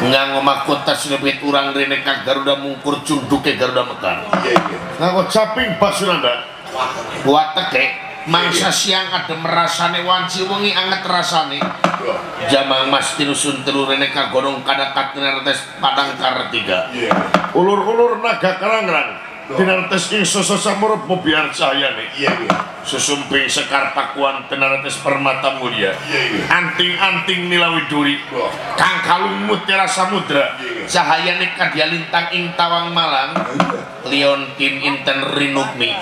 Nganggo mahkota sinebit urang rene ka Garuda mungkur cunduke Garuda Mekar. Nganggo caping Basunanda. Wateke mangsa siang adem rasane wanci wengi anget rasane. Jamang mas tinusun telu rene ka gonong kadakat tinartes padang kartiga. Ulur-ulur naga karangrang tinartes ing sosok samurup mobiar cahayane. Susumping sekar pakuan tinartes permata mulia. Anting-anting nilawi duri kang kalung mutiara samudra. Cahayane kadya lintang ing tawang malang. Liontin inten rinukmi.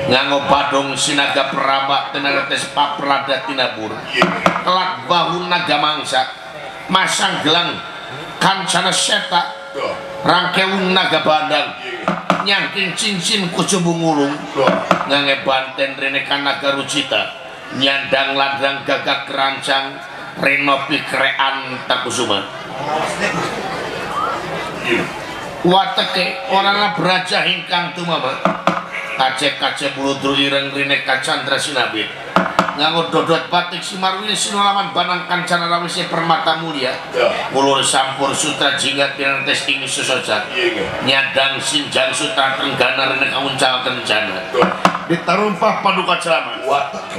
Nganggo badong sinaga perabak tinartes paprada tinabur. Kelak bahu naga mangsa masang gelang kancana seta rangkewung naga bandang nyangking cincin kucubung ulung. Ngange banten rene kanaga rucita nyandang ladang gagak kerancang renopi krean takusuma. Wateke orana braja ingkang tumama kace-kace buludru ireng rene kacandra sinabit. Nganggo dodot batik simarwini sinolaman banang kancana rawise permata mulia. Ulur sampur sutra jingga tinartes ing sesojat. Nyadang sinjang sutra trenggana rene kauncal kencana. Ditarumpah paduka celama.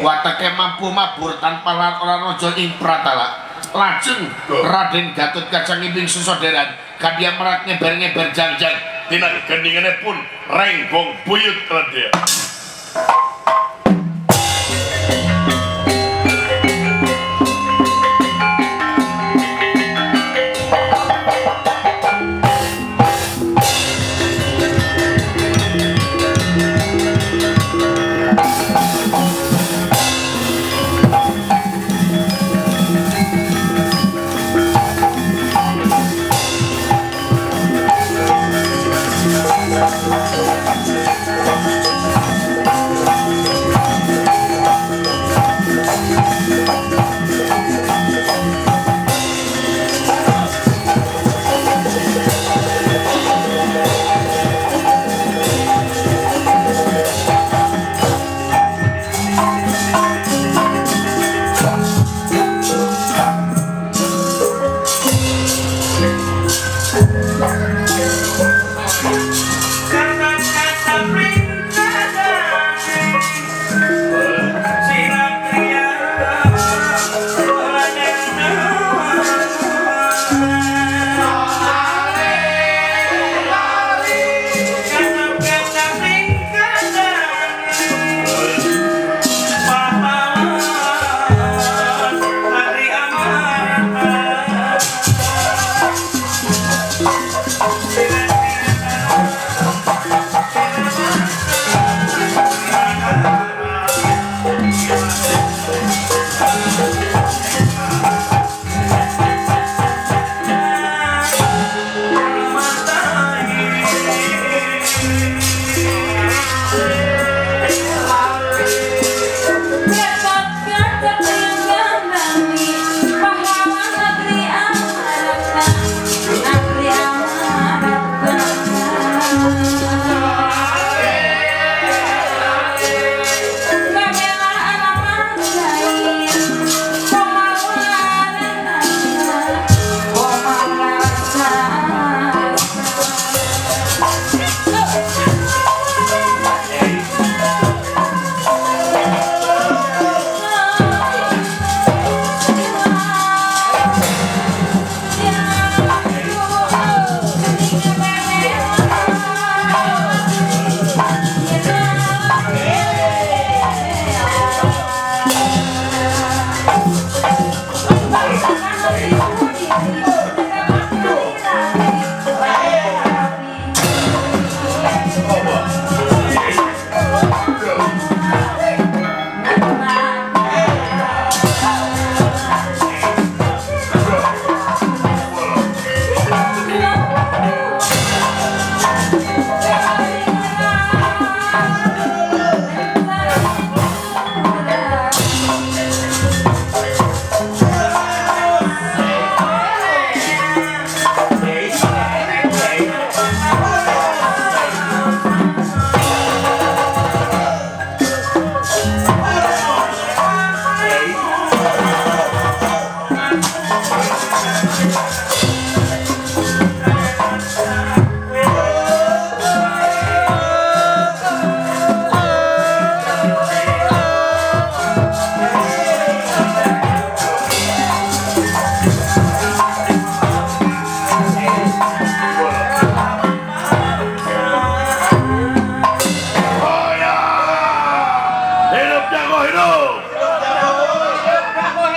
Wateke mampu mabur tanpa lar ora raja ing pratala. Lajeng Raden Gatot Kaca ngibing sesoderan kadya merat ngeber-ngeber jangjang tina gendingane pun renggong buyut radya.